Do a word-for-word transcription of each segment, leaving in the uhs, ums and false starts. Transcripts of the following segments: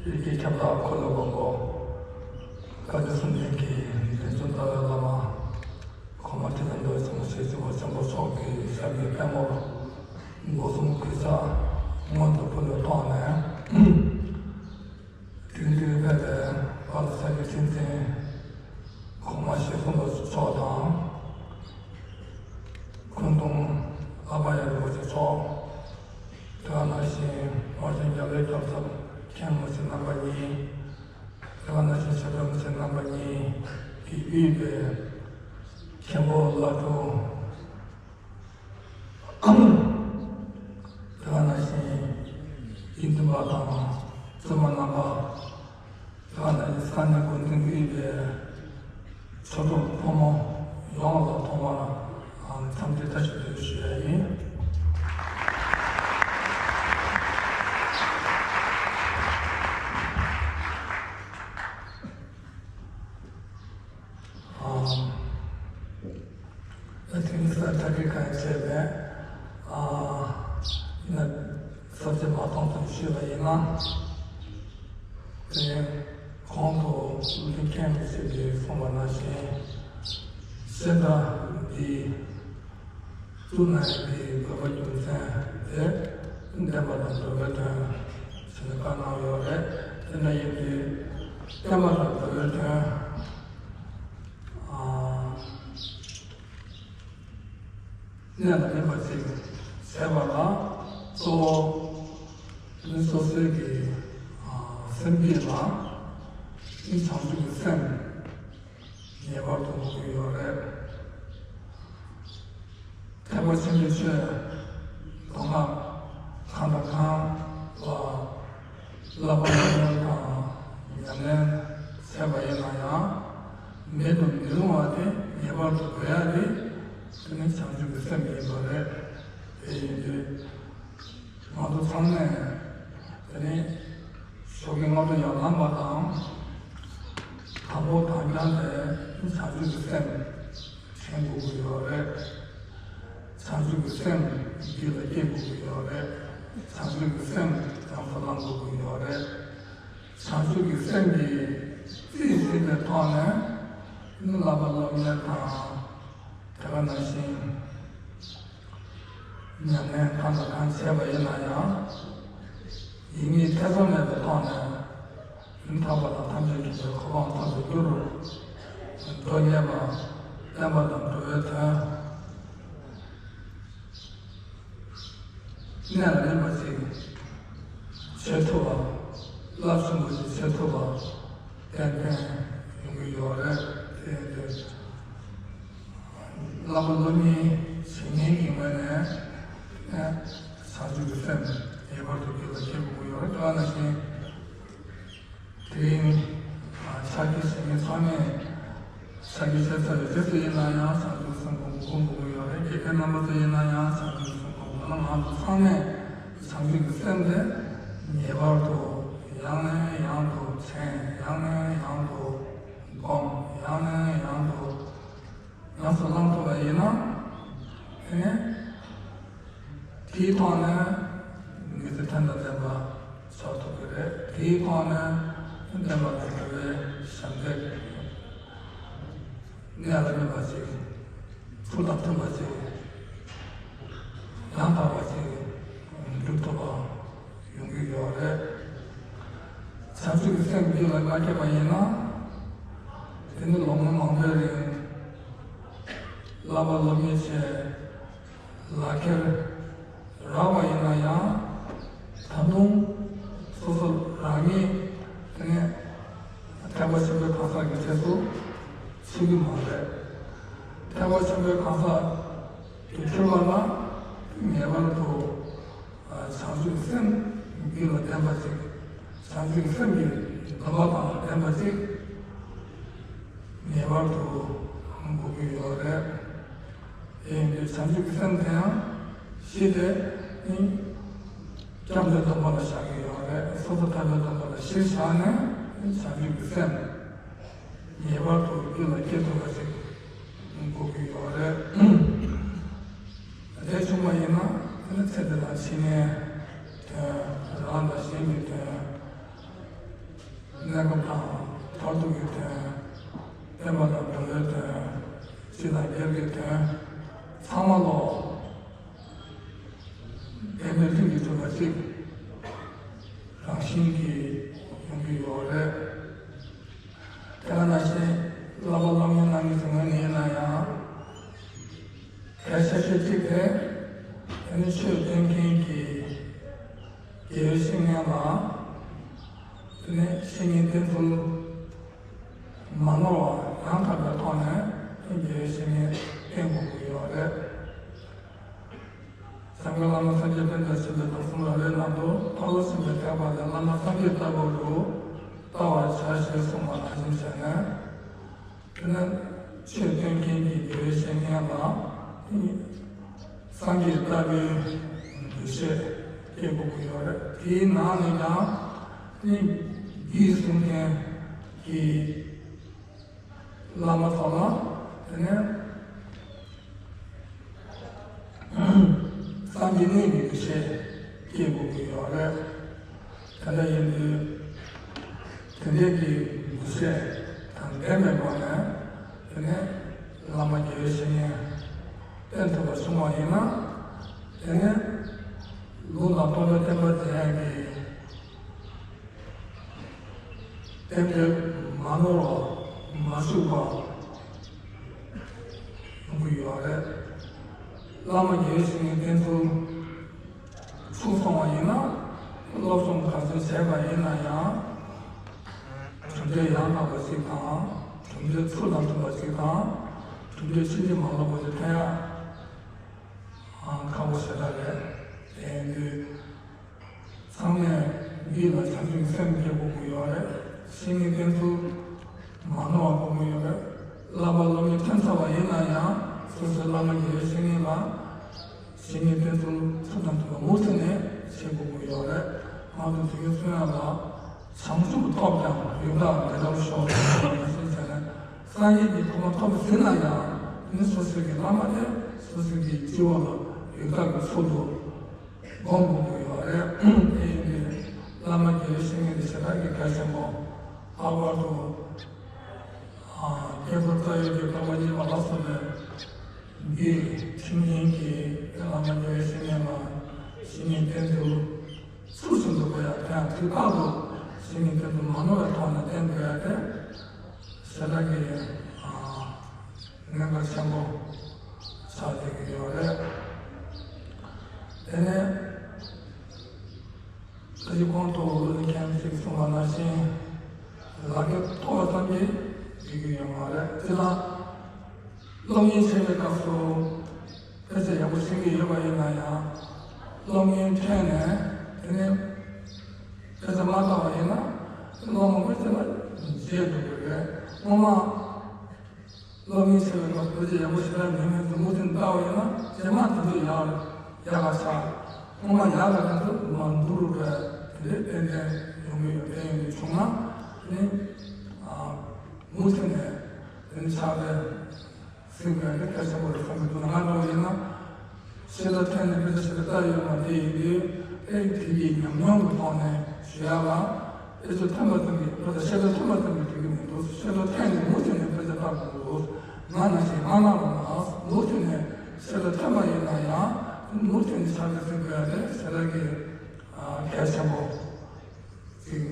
རིགས་ཀྱི་ཁྱབ་བདག་འཁོར་ལོ་སྒོམ་པོ། བཀའ་བརྒྱུད་གསུམ་ལྡན་གྱི་བསྟན་འཛིན་ཏཱ་ལའི་བླ་མ། གོང་མ་ཁྲི་ཙམ་མདོ་ཚང་ཞེས་བྱ་བ་ཆེན་པོ་མཆོག་གི་ཞབས་ཀྱི་པད་མོར་སྒོ་གསུམ་གུས་ཕྱག་སྔོན་དུ་ཕུལ་བའི་ཐོག་ནས། དེང་དུས་ཕེབས་པའི་ཕ་ལྷ་ས་སྐྱའི་ཁྲི་འཛིན་གོང་མ་ཞེ་མཚོ་རྡོ་རྗེ་མཆོག་དང་། སྐུ་གདུང་ཨ་པ་ཡ་རི་པོ་ཆེ་མཆོག། དེ་ག་ནང་བཞིན་མ་བྱོན་རྒྱལ་བའི་སྐྱབས་ཚབ་མཁན་མོ་ཆེ་རྣམ་པ་གཉིས། དེ་ག་ནང་བཞིན་ཞབས་དྲུང་མོ་ཆེ་རྣམ་པ་གཉིས་ཀྱིས་དབུས་པའི་མཁན་པོ་བླ་སྤྲུལ། དེ་ག་ནང་བཞིན་དགེ་འདུན་པ་དང་བཙུན་མ་རྣམ་པ། དེ་ག་ནང་བཞིན་ས་གནས་འགོ་འཛིན་དབུས་པའི་ཚོགས་དྲུང་ཕོ་མོ་ཡོངས་ལ་ཐོག་མར་འཚམས་འདྲི་བཀྲ་ཤིས་བདེ་ལེགས་ཞུ་ཡ་ཡིན། ཨ། ད་དེ་ནི་ས་གྲ་སྒྲིག་གང་ཡང་བྱས་མེད། ཨ། ཡིན་ན་ས་བཅད་མ་གཏོང་ཙམ་ཞུས་པ་ཡིན་ན། དེ་གོང་དུ་སློབ་དཔོན་མཁན་མོ་ཆེ་གིས་གསུངས་པ་ནང་བཞིན། བཤད་གྲྭ་འདི་བཙུགས་གནང་ཡས་ཀྱི་དགོས་པ་རྒྱུ་མཚན་དེ་བསྟན་པ་དང་འགྲོ་བའི་དོན་ཞེས་བཀའ་གནང་ཡོད་རེད། དེ་འདྲ་ཡིན་དུས་བསྟན་པ་དང་འགྲོ་བའི་དོན། ཨ། གནད་ལ་སྨིན་པ་ཅིག་བྱས་པ་ལ་གཙོ་བོ་ནི་སོ་སོའི་གི་ཨ་སེམས་བསྐྱེད་ལ་ནི་བྱང་ཆུབ་ཀྱི་སེམས་ངེས་པར་དུ་དགོས་ཀྱི་ཡོད་རེད། ཐེག་པ་ཆེན་པོའི་ཆོས་མདོ་སྔགས་གང་དང་གང་ལ་བསླབ་པ་སློབ་གཉེར་དང་ཉམས་ལེན་བྱས་པ་ཡིན་ན་ཡང་མེད་དུ་མི་རུང་བ་དེ་ངེས་པར་དུ་དགོས་ཡ་དེ་དེ་ནི་བྱང་ཆུབ་ཀྱི་སེམས་ཡིན་པ་རེད། དེ་ཡིན་དུས་ང་ཚོ་ཚང་མས་དེ་ནི་ཞོགས་ཀྱི་སྔ་དྲོ་ཡར་ལངས་པ་དང་དང་པོ་དང་རྐྱང་དེ་བྱང་ཆུབ་ཀྱི་སེམས། དྲན་དགོས་ཀྱི་ཡོད་རེད། བྱང་ཆུབ་ཀྱི་སེམས་རྒྱུད་ལ་སྐྱེ་དགོས་ཀྱི་ཡོད་རེད། བྱང་ཆུབ་ཀྱི་སེམས་རྒྱ་མཚོ་བླང་དགོས་ཀྱི་ཡོད་རེད། བྱང་ཆུབ་ཀྱི་སེམས་ཀྱིས་རྩིས་ཟིན་པའི་ཐོག་ནས་བསླབ་པ་སློབ་གཉེར་དང་དེ་ག་ནང་བཞིན་ཉམས་ལེན་གང་དང་གང་བྱས་པ་ཡིན་ན་ཡང་ཡིད་གཉིས་ཐེ་ཚོམ་མེད་པའི་ཐོག་ནས། ཐར་པ་དང་ཐམས་ཅད་མཁྱེན་པའི་གོ་འཕང་ཐོབ་པའི་རྒྱུར་མདོ་སྔོན་མ་བསྟན་པ་དང་འགྲོ་བའི་དོན་གནད་ལ་སྨིན་པ་ཅིག་བྱེད་ཐུབ་པ། རླབས་ཆེན་པོ་ཅིག་བྱེད་ཐུབ་པ་ཏན་ཏན་ཡོང་གི་ཡོད་རེད། དེ་ཡིན་དུས་བསླབ་པ་སློབ་གཉེར་བྱེད་མཁན་གྱི་ངོས་ནས་བྱང་ཆུབ་ཀྱི་སེམས་ངེས་པར་དུ་རྒྱུད་ལ་སྐྱེ་དགོས་ཀྱི་ཡོད་རེད། དེ་ནང་བཞིན། དེ་རིང་ཕྱག་འཁྱེར་ཞུ་མཁན་ཚང་མས་ཕྱག་འཁྱེར་བཞེས་ཚར་བའི་རྗེས་སུ་ཡིན་ན་ཡང་བྱང་ཆུབ་སེམས་སྒོམ་དགོས་ཀྱི་ཡོད་རེད། དགེ་རྒན་རྣམ་པ་ཚོ་ཡིན་ན་ཡང་བྱང་ཆུབ་སེམས་སྒོམ་དགོས་ན། ང་ཚོ་ཚང་མས་བྱང་ཆུབ་ཀྱི་སེམས་དེ་ངེས་པར་དུ་ཡང་ནས་ཡང་དུ་དྲན། ཡང་ནས་ཡང་དུ་སྒོམ། ཡང་ནས་ཡང་དུ་ཉམས་སུ་བླང་ཐུབ་པ་ཡིན་ན། དེ་ནས་དེའི་ཐོག་ནས་ངེས་ཚིག་དོན་དང་ལྡན་པ་ཆགས་ཐུབ་ཀྱི་རེད། དེའི་ཐོག་ནས་བསྟན་པ་དང་འབྲེལ་བའི་ཞབས་འདེགས་གནད་ལ་སྨིན་པ་ཞིག་ཐུགས་དང་མཐུན་པ་ཞིག་ཡང་དག་པ་ཞིག་སྒྲུབ་ཐུབ་པ་ཡོང་གི་ཡོད་རེད། བྱང་ཆུབ་ཀྱི་སེམས་རྒྱུད་ལ་མ་སྐྱེས་པ་ཡིན་ན། དེ་ནི་ལོ་ངོ་མང་པོའི་རིང་བསླབ་པ་སློབ་གཉེར་བྱས། ལག་ཁྱེར་རག་པ་ཡིན་ན་ཡང་ད་དུང་སོ་སོ་རང་ཉིད་དེ་ནས་ཐེག་པ་ཆེན་པོའི་གང་ཟག་གི་གྲས་སུ་ཚུད་ཀྱི་མ་རེད། ཐེག་པ་ཆེན་པོའི་གང་ཟག་ཏུ་གྱུར་པ་ལ་ངེས་པར་དུ་བྱང་ཆུབ་སེམས་རྒྱུད་ལ་ལྡན་པ་ཅིག་བྱང་ཆུབ་སེམས་ཀྱི་སྡོམ་པ་དང་ལྡན་པ་ཅིག་ངེས་པར་དུ་དགོས་ཀྱི་ཡོད་རེད། དེ་ཡིན་དུས་བྱང་ཆུབ་ཀྱི་སེམས་དེའང་གཞི་དེ་ནི་སྐྱབས་འགྲོའི་སྡོམ་པ་ལ་བཞག་གི་ཡོད་རེད། སོ་སོ་ཐར་པའི་སྡོམ་པ་ལ་གཞིར་བཞག་ནས་བྱང་ཆུབ་ཀྱི་སེམས་ངེས་པར་དུ་རྒྱུད་ལ་སྐྱེ་ཐུབ་པ་ཞིག་དགོས་ཀྱི་ཡོད་རེད། དེ་བྱུང་བ་ཡིན་ན་དེ་ནི་ཚེ་འདི་དང་ཕྱི་མའི་དོན། རང་དང་གཞན་གྱི་དོན། གནས་སྐབས་དང་མཐར་ཐུག་གི་དོན། བསྟན་པ་དང་འགྲོ་བའི་དོན། སྤྱི་དང་སྒེར་གྱི་དོན། ཚང་མ་ལོ། དེ་མི་མཐུན་གྱི་ཐུབ་པ་གཅིག་རང་བཞིན་གྱིས་ཡོང་གི་ཡོད་རེད། དེ་ག་ནང་བཞིན་བསླབ་པ་སློབ་གཉེར་གནང་མཁན་ཚོ་ངོས་ནས་ཡིན་ན་ཡང་། གལ་ཆེ་ཤོས་གཅིག་དེ། དེ་ནི་ཆོས་སྟོན་མཁན་གྱི་དགེ་བའི་བཤེས་གཉེན་ལ། དེ་ནི་བཤེས་གཉེན་བསྟེན་ཚུལ་མ་ནོར་བ་ཡང་དག་པའི་ཐོག་ནས་དེ་དགེ་བའི་བཤེས་གཉེན་བསྟེན་དགོས་ཀྱི་ཡོད་རེད། འཇམ་མགོན་བླ་མ་སངས་རྒྱས་པཎ་ཆེན་ཆེན་པོའི་གདུང་སེམས་རབ་དབྱེ་ནང་དུ་ཕ་རོལ་ཕྱིན་པའི་ཐེག་པ་ནི་བླ་མ་སངས་རྒྱས་ལྟ་བུ་རུ་བལྟ་བར་བྱ་ཞེས་གསུངས་པ་ནང་བཞིན་བྱས་ནས། དེ་ནས་ཆོས་སྟོན་མཁན་གྱི་དགེ་བའི་བཤེས་གཉེན་ལ་སངས་རྒྱས་ལྟ་བུའི་འདུ་ཤེས་སྐྱེ་དགོས་ཀྱི་ཡོད་རེད། དེའི་ནང་ནས་ཀྱང་དེ་འདི་གསུང་མཁན་གྱི་བླ་མ་ཚོ་ལ་དེ་ནས་སངས་རྒྱས་གནས་ཀྱི་འདུ་ཤེས་སྐྱེ་དགོས་ཀྱི་ཡོད་རེད། དེ་འདྲ་ཡིན་དུས་དེ་འདྲའི་གི་འདུ་ཤེས་དང་ལྡན་པའི་སྒོ་ནས་དེ་ནས་བླ་མ་དགེ་བའི་བཤེས་གཉེན་བསྟེན་ཐུབ་པ་བྱུང་བ་ཡིན་ན། དེ་ནས་ལུང་དང་རྟོགས་པའི་བསྟན་པ་འཛིན་ཡག་གི་རྟེན་འབྲེལ་མ་ནོར་བ་མ་ཞུགས་པ་ཡོང་གི་ཡོད་རེད། བླ་མ་དགེ་བའི་བཤེས་གཉེན་བསྟེན་ཚུལ་ཚུགས་སོང་བ་ཡིན་ན། སློབ་སྦྱོང་ག་ཚོད་བྱས་པ་ཡིན་ན་ཡང་གྲུབ་འབྲས་ཡང་དག་པ་ཞིག་དང་། གྲུབ་འབྲས་ཚུལ་དང་མཐུན་པ་ཞིག་དང་། གྲུབ་འབྲས་ཕྱིན་ཅི་མ་ལོག་པ་ཞིག་ཐོན་ཡག་ཁག་པོ་ཞེ་དྲག་རེད། དེ་ཡིན་དུས། ཚང་མས་འདི་ལ་བྱང་ཆུབ་སེམས་སྐྱེ་དགོས་ཀྱི་ཡོད་རེད། བཤེས་གཉེན་བསྟེན་ཚུལ་མ་ནོར་བ་དགོས་ཀྱི་ཡོད་རེད། བསླབ་པ་སློབ་གཉེར་ཐོན་ཚར་བ་ཡིན་ན་ཡང་སོ་སོའི་བླ་མ་དགེ་བའི་བཤེས་གཉེན་ལ་བཤེས་གཉེན་བསྟེན་ཚུལ་ཚུལ་དང་མཐུན་པ་མུ་མཐུད་ནས་བྱེད་དགོས་ཀྱི་ཡོད་རེད། ང་ཚོ་དུས་རྒྱུན་གསུང་ཡག་ལ། བྱང་ཆུབ་ཐོབ་ཀྱང་ཡུལ་དག་མི་འདྲ་བར་ཤོག །ཞེས་བྱས་ནས་སངས་རྒྱས་ཀྱི་གོ་འཕང་ཐོབ་ཟིན་ན་ཡང་ནི་སོ་སོའི་གི་བླ་མ་དེ་སོ་སོའི་གི་སྤྱི་བོ་ལ་ཡུལ་དག་གི་ཚུལ་དུ། སྒོམ་དགོས་ཀྱི་ཡོད་རེད། དེ་ཡིན་དུས་བླ་མ་དགེ་བའི་བཤེས་གཉེན་དེ་ཞེ་དྲག་གི་གལ་ཆེན་པོ། ལྷག་པར་དུ་ཨ་སྐྱེས་བུ་རྩ་བའི་གི་བསྟན་པ་གཉིས་པ་ལ་སོགས་པའི་འདིའི་ཁྲིམས་ཡིན་གྱི། བླ་མ་དགེ་བའི་བཤེས་གཉེན་ལ་བཤེས་གཉེན་བསྟེན་ཚུལ་ཚུལ་བཞིན་དུ་དགོས་ཡག་དེ་ཡང་དུས་རྟག་ཏུ་བཤེས་གཉེན་བསྟེན་ཚུལ་མ་ནོར་བའི་ཐོག་ནས་བསྟེན་དགོས་ཡག་དེ་ཞེ་དྲག་གི་ཨ་གནད་འགག་ཆེན་པོ་ཆགས་བསྡད་ཀྱི་ཡོད་རེད། དེ་ནས། ད་ཅི་གོང་དུ་བློ་གླིང་མཁན་ཞིག་གསུངས་པ་ནང་བཞིན། ལག་ཁྱེར་ཐོབ་པ་ཙམ་གྱིས་འགྲིག་གི་ཡོད་མ་རེད། སྤྱིར་བཏང་སློབ་གཉེར་བྱེད་པའི་སྐབས་སུ་དཔེ་ཆ་ཡག་པོ་ཤེས་ཀྱི་ཡོད་པ་ཡིན་ན་ཡང་། སློབ་གཉེར་ཐོན་ནས་དེ་ནས་དཔེ་ཆ་མ་བལྟ་བ་ཡིན་ན་སློབ་མ་དཔེ་ཆ་ལ་བརྗེད་འགྲོ་གི་རེད། སྔོན་མ། སློབ་གཉེར་བྱེད་པའི་སྐབས་དཔེ་ཆ་ཡག་པོ་ཞེ་དྲག་མེད་མཁན་ཚོ་མུ་མཐུད་ལྟ་བ་ཡིན་ན་རྗེས་མ་དེ་ཚོ་ཡག་ཡག་ག་ཆགས། སྔོན་མ་ཡག་ག་མཁན་ཚོ་མར་འགྲོ་རུ་བས་དེ་འདྲའི་ཏན་ཏན་ཡོང་གི་ཡོད། དེ་ཡོང་གི་བྱུང་ན་དེ་ནི་ཨ་མུ་མཐུད་ནས་དེ་ནི་ཕྱག་ལས་ཟིན་དགོས་ཡག་དེ་གལ་ཆེན་པོ་རེད་བསམ་གྱི་འདུག་ང་འདྲ་བོ་ཡིན་ན། ཤེས་རབ་ཐོན་ནས་དཔེ་ཆ་ཞིག་ལ་ལྟ་ཡོད་མ་དེ་ཡིན་དུས་ཨེ་དེ་གི་ཉམས་མྱོང་གི་ཐོག་ནས་ཞུ་ཡག་ལ། ཨེ་ཚོ་ཐོན་པ་ཙམ་གྱིས་དཔེ་ཆ་ཤེས་རབ་ཐོན་པ་ཙམ་གྱིས་འགྲིག་གི་མི་འདུག་ཤེས་རབ་ཐོན་ནས་མུ་མཐུད་ནས་དཔེ་ཆ་ལྟ་དགོས་འདུག་ང་ནང་བཞིན་ང་ནང་ལ་མ་མུ་མཐུད་ནས་ཤེས་རབ་ཐོན་པ་ཡིན་ན་ཡང་མུ་མཐུད་ནས་ཕྱག་ལས་ཟིན་དགོས་ཡག་དེ་ཞེ་དྲག་གི་གལ་ཆེན་པོ། ཅིག་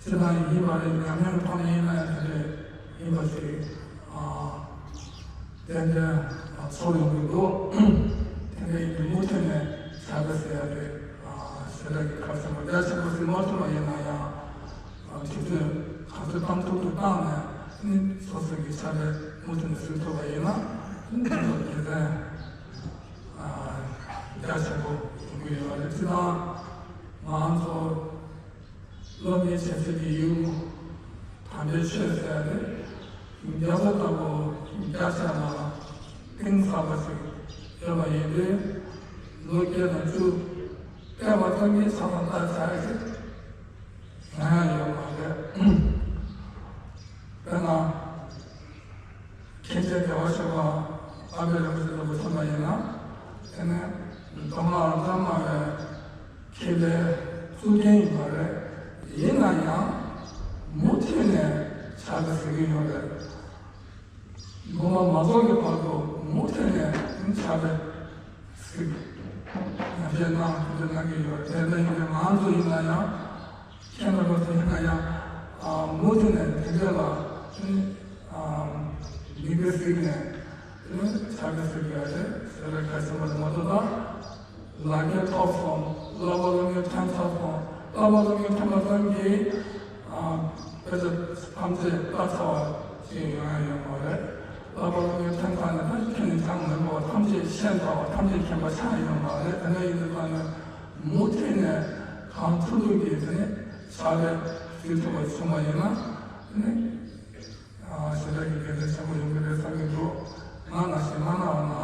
ཅི་ལྟར་ཡིན་པ་རེད། ཉམས་མྱོང་ཐོག་ནས་ཡིན་ན་ཡང་དེ་འདྲ་ཡིན་པ་ཞིག་ཨ་ཏན་ཏན་ཚོར་ཡོང་གི་འདུག་དེ་འདྲ་ཡིན་དུས་མུ་མཐུད་ནས་ཕྱག་ལས་ཟེར་ཡ་དེ་ཨ་ཞེ་དྲག་གི་ཁ་ཚན་པ་རྒྱ་ཆེན་པོ་ཟིན་མ་ཐུབ་པ་ཡིན་ན་ཡང་ཨ་ཆུ་ཚོད་ག་ཚོད་བཏང་ཐུབ་ཐུབ་བཏང་ནས་ནི་སོ་སོ་གི་ཕྱག་ལས་མུ་མཐུད་ནས་ཟིན་ཐུབ་པ་ཡིན་ན་ནི་དེ་ཚོ་དགེ་མཚན་ཨ་རྒྱ་ཆེན་པོ་ཡོང་གི་ཡོད་རེད། སྤྱིར་བཏང་ང་ཚོ། སློབ་གཉེར་བྱེད་ཚུལ་གྱི་ཡུལ་དམ་པའི་ཆོས་ཟེར་ཏེ། རྒྱ་མཚོ་ལྟ་བུ་རྒྱ་ཆེ་ལ་གཏིང་ཟབ་པ་ཞིག་ཡོད་པ་ཡིན་དུས། ལོ་བརྒྱད་དང་བཅུ་བལྟས་པ་ཙམ་གྱིས་ཆ་ཚང་ལྟ་བྱ་ཞིག་ང་ཡང་ཡོད་མ་རེད། དཔེར་ན། མཁན་ཆེན་རྒྱལ་བ་ཤོད་པ་ཨ་པད་རིན་པོ་ཆེ་ལྟ་བུ་མཚོན་པ་ཡིན་ན། དེ་ནི་མདོ་སྔགས་རབ་འབྱམས་སྨྲ་བའི་མཁས་པའི་གཙུག་རྒྱན་ཡིན་པ་རེད། ཡིན་ན་ཡང་ མུ་མཐུད་ནས་ཕྱག་དཔེ་གཟིགས་ཀྱི་ཡོད་རེད། དགོངས་པ་མ་རྫོགས་ཀྱི་བར་དུ་མུ་མཐུད་ནས་ཕྱག་དཔེ་གཟིགས། ཉམས་བཞེས་གནང་དེ་འདྲ་གནང་གི་ཡོད་རེད། དེ་འདྲ་ཡིན་དུས་ང་ཚོ་ཡིན་ན་ཡང་། ཁྱེད་རྣམ་པ་ཚོ་ཡིན་ན་ཡང་། ཨ། མུ་མཐུད་ནས་དེ་འདྲ་ལ་ཨ་མིག་དཔེ་གཟིགས་ནས་ཕྱག་དཔེ་གཟིགས་ཡ་རེད་ཟེར་བའི་ཁ་ཆེན་པོ་ལ་མ་གཏོགས། ད་ལག་འཁྱེར་ཐོབ་སོང་། བསླབ་པ་སློབ་གཉེར་ཐོན་ཚར་སོང་། བསླབ་པ་སློབ་གཉེར་ཐོན་པ་ཙམ་གྱིས་ཨ་དཔེ་ཆ་ཐམས་ཅད་ལྟ་ཚར་བ་ཞིག་ཡོང་ཡ་ཡོད་མ་རེད། བསླབ་པ་སློབ་གཉེར་ཐོན་ཚར་ནས་ད་ཁྱོན་ནས་ཅང་མེད་པ་ཐམས་ཅད་ཤེས་ཚར་བ་ཐམས་ཅད་མཁྱེན་པ་ཆགས་ཡོད་མ་རེད། དེ་འདྲ་ཡིན་དུས་ཙང་ནས་མུ་མཐུད་ནས་གང་ཐུབ་ཐུབ་ཀྱིས་དེ་ནས་ཕྱག་དཔེ་གཟིགས་ཐུབ་པ་བྱུང་བ་ཡིན་ན་དེ་ནས། ཨ། ཞེ་དྲག་གི་དགེ་མཚན་ཆེན་པོ་ཡོང་གི་རེད་བསམ་གྱི་འདུག་ང་ནང་བཞིན་མ་གནང་བ་ན།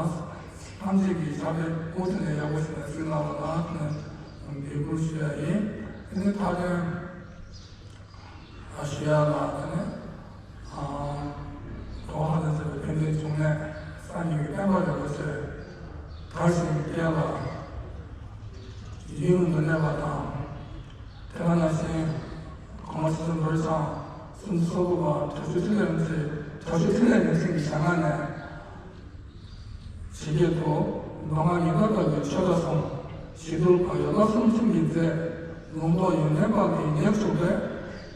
ཐམས་ཅད་ཀྱིས་ཕྱག་དཔེ་མུ་མཐུད་ནས་ཡག་པོ་ཞིག་ནས་གཟིགས་གནང་བ་ན་ནས་འབོད་སྐུལ་ཞུ་ཡ་ཡིན། དེ་ནས་མཐའ་དོན་ཞུ་ཡ་ལ། དེ་ནས་ཨ་གྲོགས་ལྷ་དང་བཅས་པའི་ཕན་བདེའི་འབྱུང་གནས་སངས་རྒྱས་ཀྱི་བསྟན་པ་རིན་པོ་ཆེ་དར་ཞིང་རྒྱས་ལ་ཡུན་རིང་དུ་གནས་པ་དང་། དེ་ག་ནང་བཞིན་གོང་མ་ཆེ་ཚང་རྡོ་རྗེ་འཆང་སུམ་ཅུ་སོ་དགུ་པ་དྲག་ཤུལ་ཕྲིན་ལས་རིན་ཆེན། དྲག་ཤུལ་ཕྲིན་ལས་རིན་ཆེན་གྱི་ཞལ་སྔ་ནས། ཇི་སྐད་དུ། མདོ་སྔགས་ཉི་ཟླ་ལྟ་བུའི་ཆོས་སྒྲ་གསུམ། ཞི་དུལ་བག་ཡོད་བསླབ་གསུམ་ཁྲིམས་ཀྱིས་མཛད། ལུང་རྟོགས་ཡོན་ཏན་དཔལ་གྱི་ཉེར་དྲུག་པའི།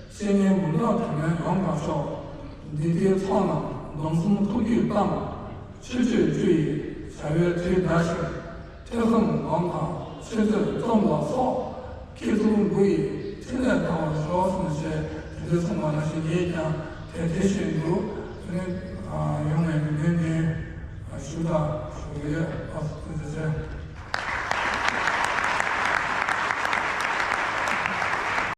བཤེས་གཉེན་མུན་བརྟགས་དུ་མས་ཡོངས་གང་ཤོག་འདི་ལྟའི་ཚོགས་རྣམས་སྡོམ་གསུམ་ཐུགས་རྒྱུད་གཏམས། ཆོས་སྤྱོད་བཅུ་ཡི་བྱ་བའི་དུས་འདའ་ཞིང་། ཐོས་བསམ་སྒོམ་དང་ཆོས་མཛད་རྩོམ་ལ་སོགས། མཁས་གྲུབ་དགུ་ཡི་ཕྲིན་ལས་དར་བར་ཤོག་གསུངས་ཞེས་དེ་འདྲ་གསུངས་པ་ནང་བཞིན་ངས་ཀྱང་དེ་དེ་བཞིན་དུ་དེ་ནས་ཡོང་བའི་ལུང་བསྟན་ཞུ་དང་ཞུ་ཡས་ཨ་ཙི་ཙི།